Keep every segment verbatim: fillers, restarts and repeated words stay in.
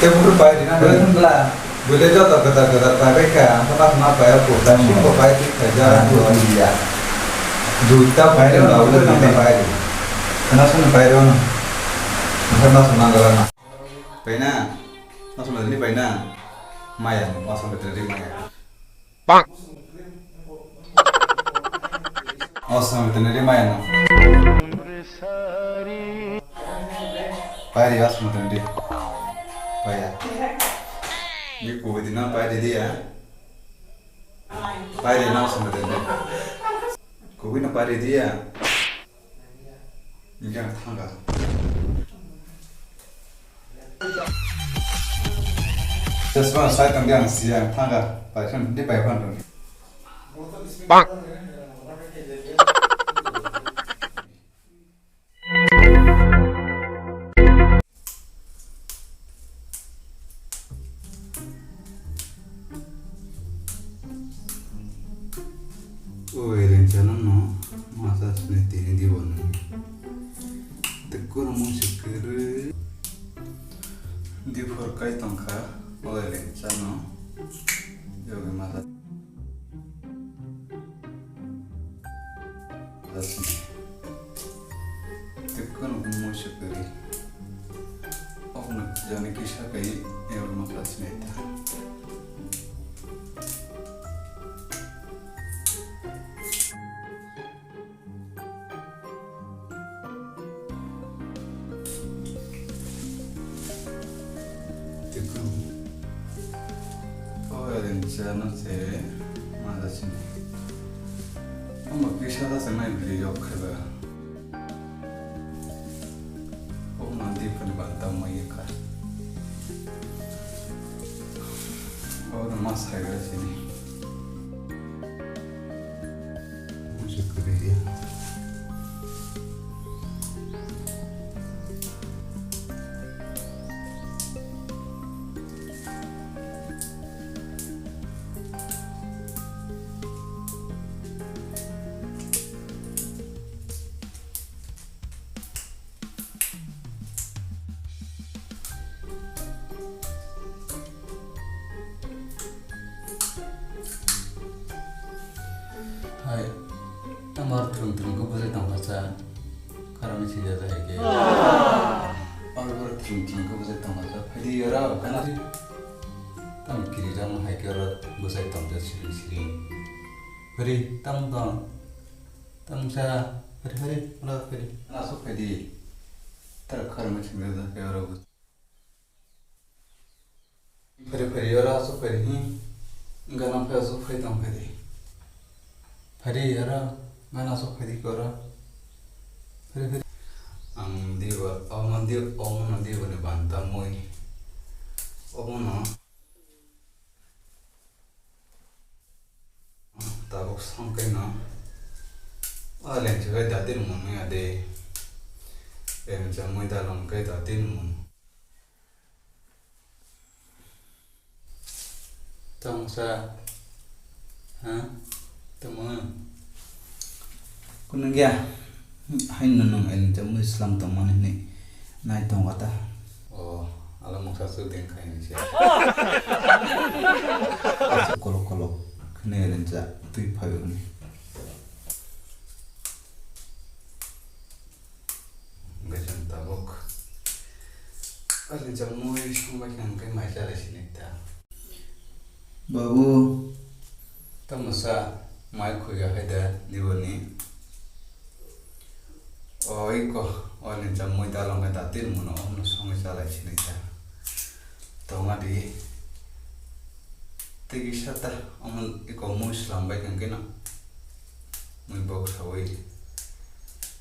Tei buphuru pai rina. Bwle joto kwtal kwtal pai bai kha, ang khe ma ma pai o, kurta singbo pai thik kha, jara bo ya. Duita pai rina, duita pai rina. Khna sung pai rina. Ang khe ma sung nang rana. Pai na? Ma sung ni pai na? Maya, ma sung pai rina maya. Bang. Awesome, tene de maya no. Pairi awesome tene de. Paya. Ni kuwi di na pairi dia. Pairi na awesome tene de. Kuwi na pairi dia. Yang thanga. Chasma sai tang yang siang thanga. Pai khan di pai khan. Bang. O Elen channel no masa sini tini di bono. Tekko no mo sekere. Di for kai tongkha o Elen channel. Yogi masa. Tei kheno muisa kwrwi. Okno jani kisa kai yorma kha sinai ta. Tiko. O ren chana se mala sini. Omo kisa da se mai bili yok kheba. O mandi pani banta mai ka. Ma sai gra sini. Musi kuri dia. Hai, tamar thwng thwng khe bwsai tongkha sa, karami sijak hai khe. Tamar thwng thwng khe bwsai tongkha sa, phaidi yora kana. Tam kiri jang hai khe oro bwsai tongja siring siring. Phari, tam tong. Tangsa, phari, phari, ula phari. Asuk phadi. Tar khar ma chingda da, ya ora bu. Phari, phari, ora asuk phari, hi. Gana phai asuk phai tong phari. Phari, ora, gana asuk phari kora. Phari, phari. Ang di wa, omo di, omo no di wa ni banta moi. Omo no. Tabuk songkhe no. O lengchuk hai datin mun ya de. Lengchuk mui dalong khe datin mun. Tongsa. Ha? Tamo. Kunung ya. Haino nwng eleng chamui slam tongmani hinwi nai tongo ta. O, ala moksa suk den khai hinwi se. Kolok kolok khwnwi eleng cha twi phaio hinwi. Hwnkhe chwng tabuk eleng chamui songbai kha hwnkhe mai chalai sini ta. Babu. Tamo sa mai khuiga hai da niboni. O iko, o ni cha mui dalong hai da tin muno omno songwi chalai sini ta. Tongma di. Tigi sata omo iko mui slam bai kang kino. Mui bok sawi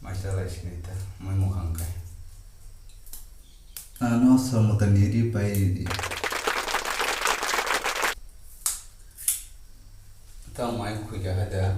mai chalai sini ta. Mui mukhang kai. Ano samwtani ri pai ri di. Ta mai khuiga hai da.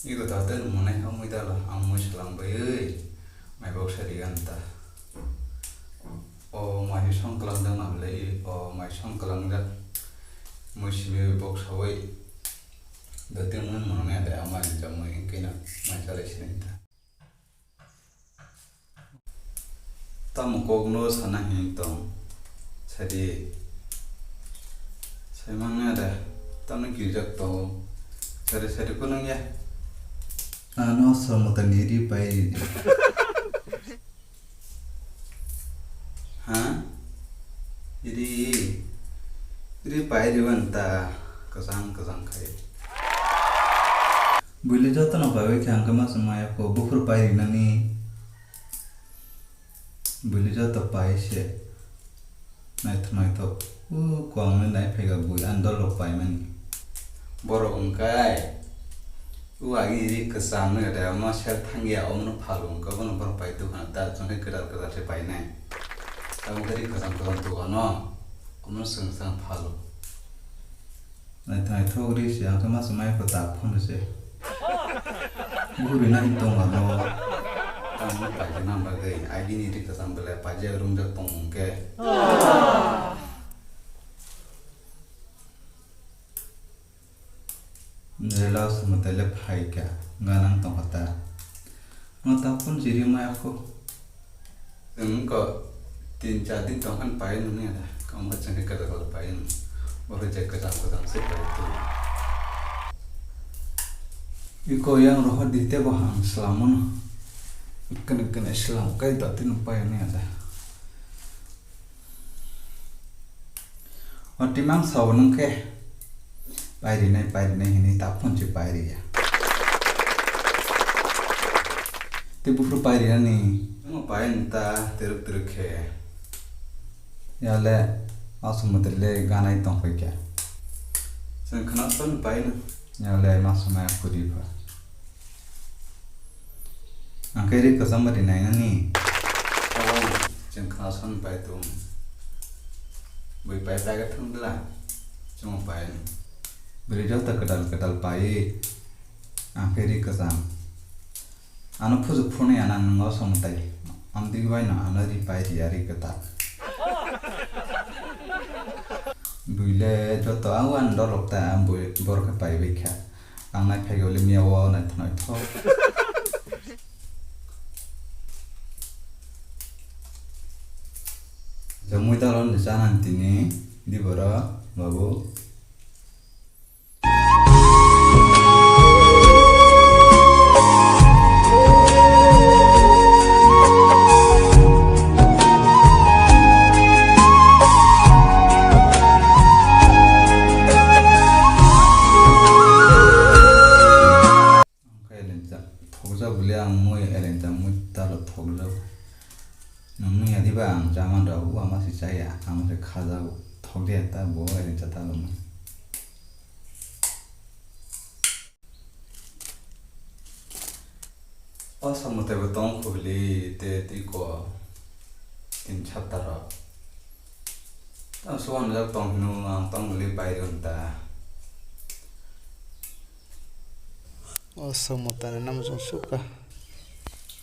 Iko ta ten monai ha mui dala, ang mui salang bai oi. Mai bok sari gan ta. O mai song kalang jang na le, o mai song kalang jang. Mui simi bok sawi. Da ten mui monai da, ama ni jang mui kina mai chalai sini ta. Tamo kokno sana hini tong? Sadi. Saimang ya da. Tamo kirijak tongo. Sadi sadi kunang ya. Ano samwtani ri pai ri di. Ha? Ri. Ri pai ri wan ta. Kasang kasang khai. Buili jotono paiwi khe ang khe masa maya kho buphuru pai rinani. Buili joto pai se. Naithok naithok. O kwbangni nai phaikha bui ani dol rok paimani. Borok wngkhai. O agini ri kwcham no da ma sel thangya omono phalu wngkha bono borok pai dukha ta chwngkhe kwtal kwtal se painai. Abo khe ri kwcham kwcham dukha no omono swng swng phalu. Naithok naithok ri se, ang khe masa mai kho ta phone se. Bukhuri nai tong ano. Tamo paijak nang bagwi, agini ri kwcham belai paijak rungjak tong hwnkhe. Rela sumutele phaikha, ganang tongkha ta. No ta phone chiri maya kho. Chwng wngkha tin char din tong khan pai nung ya da. Kamo chwng khe kwtal kwtal pai nung. Bo khe je kwtal kwtal se pai tu. Iko yang rohor di tebo hang slam mano. Kene kene slam kai da tin pai nung ya da. O timang sao nung khe. Pairinai, pairinai hinwi ta phone se pairiya. Tei buphuru pairinani. Omo paini ta teruk teruk khe. Yale, aswk motele ganai tongkha khe. Chwng khna son paino. Yale, masumaya kudi pha. Ang khe ri kwcham ri nainani. Chwng khna son pai tung. Bui pai pai khe thung bla. Tamo pai. Bwrwi joto kwtal kwtal pai. Ang khe ri kwcham. Ano phuju phunui ya nang nwng o song tai. Amtwi bai no ano ri pai ri ya ri kwtal. Bwile joto ang wan dolok ta ang bwi bor khe pai bai kha. Ang nai phai gole miya o nai thnai tho. Jamui dalon ni chanan tini di boro babu. Ang khe elencha thokjak bwle ang mui elencha mui talo thokjak. Nwng nung ya diba ang chaman rok o ama se chaya, ama se khajak thok de ta bo elencha talo mui. O samung taibo tong khubili te tiko tin chapter rok. Tamo suan jak tong hino ang tong bili pai ron ta. O samung tani namo chwng sukha.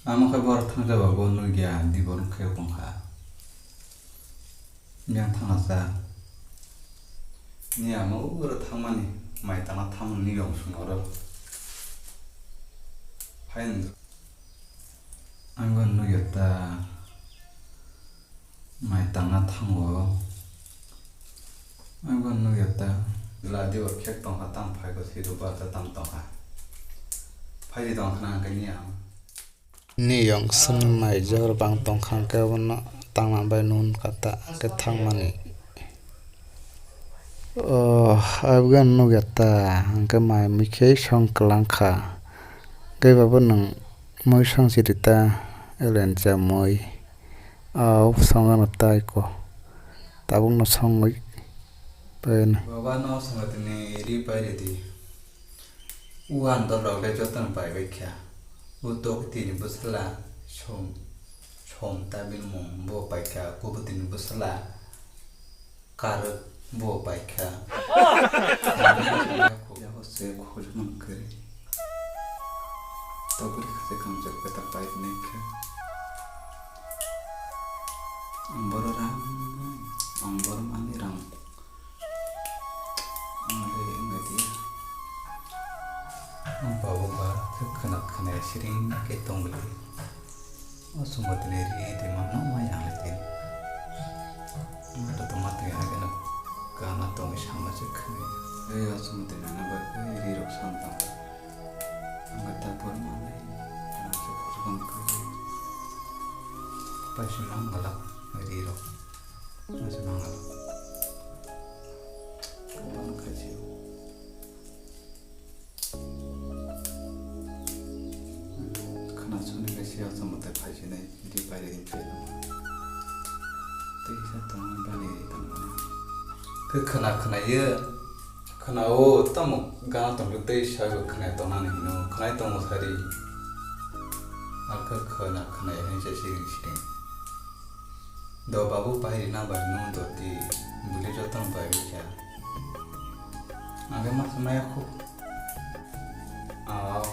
Amo khe bor thangja ba bo nugya di bor khe tongkha. Yang thangasa. Ni ama uro thangmani mai tana thangmani ni yong sung oro. Hain. Ang bo nugya ta mai tangna thango. Ang bo nugya ta. La di o khek tongkha tam phai ko si ro ba ta tam tongkha. Phai di tongkha na ang khe ni ang. Ni yong swngnai jor bang tongkha hwnkhe abono tangma bai nun kata hwnkhe thangmani. O, aboni nugya ta hwnkhe mai mikhe song kwlangkha. Hwnkhe babo nwng mui song siri ta elencha mui. O, songano tai ko. Tabukno songwi pai. Baba no songwtini ri pai ridi. Uan dol rok le joto no pai bai kha. Utok tini bwsala som, som ta bini mung bo pai kha. Kubu tini bwsala karwk bo pai kha. Yago se khojma kwrwi. Taburi kha se kamjak beta pai nai kha. Ang boro ram, ang boro mani ram. Ang le wngwi di. Ang babo ba khe khwna khwnaya siring khe tongli. O sumotini ri di mano mai ang le tin. Mata to mata ya gana kana tongwi sama se khwnaya. Ei o sumotini nana ba khe ri rok sam tang. Ang ta por mani kana se khosong khe. Paisa mangalak ri rok. Masa mangalak. Kapan khachi. Khna suni khe siya samate phaisinai, di bai ring phai tong. Tei kisa tong bani ri tong bani. Khe khna khna ye, khna o tamo gana tong tei sa khna tong nani hino, khna tong sari. Akha khna khna ye sa siring siring. Do babu pai rina bai no do ti buli joto no bai bikha. Age mas maya khu. Aw.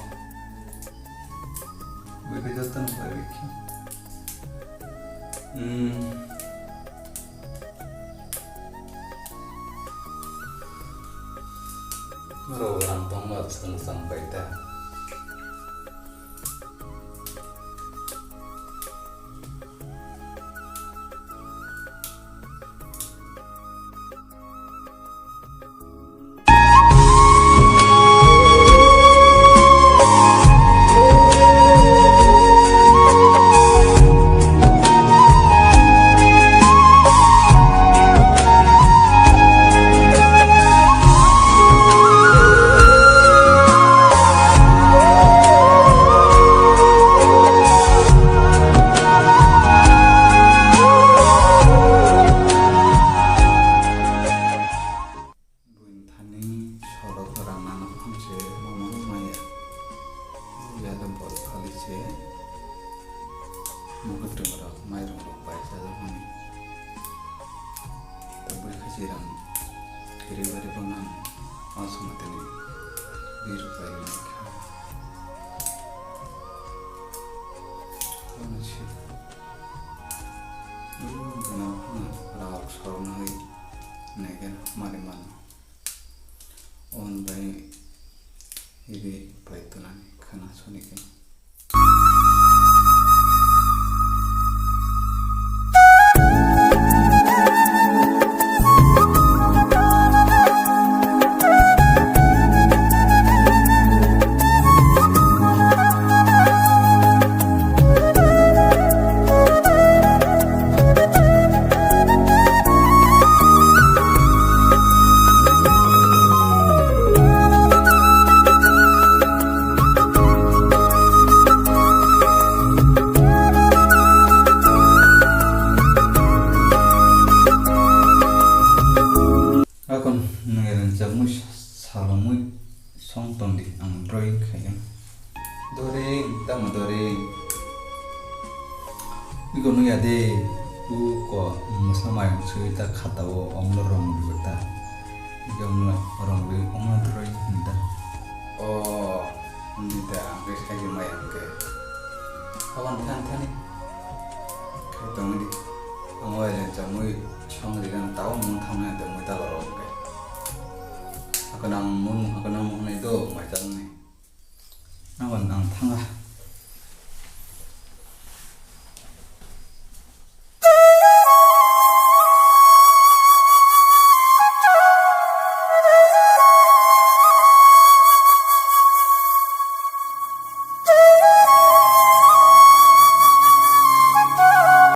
Buli joto no bai bikha. Hmm. Ro rang tong ma sang sang bai ta. Buini thani sorok rang nana phan se mama maya. Yado bol khali se mukhutung rok mairung rok paisa rok mani. Tabuk khachi rang Siri bari bono ang aswk tini bir pailai kha. Bono si bono rok sornai negen mari mano. On bai iri pai tunani khana soni khe. Akon nung eleng chapmui salomui song tongdi ang drawing khaina. Doring, tamo doring. Iko nung ya de, u ko masa mayung sui ta khata o omlo rong rwi ta. Iko omlo rong rwi, omlo drawing hinta. O, hinta ang ke sai mayung ke. Awan than thani. Khai tongdi. Ang wai le chamui song ri ang tao mung thang na de mui ta lorong ke. Akan ang mung, akan ang mung nai do mai chang ni. Awan ang thanga.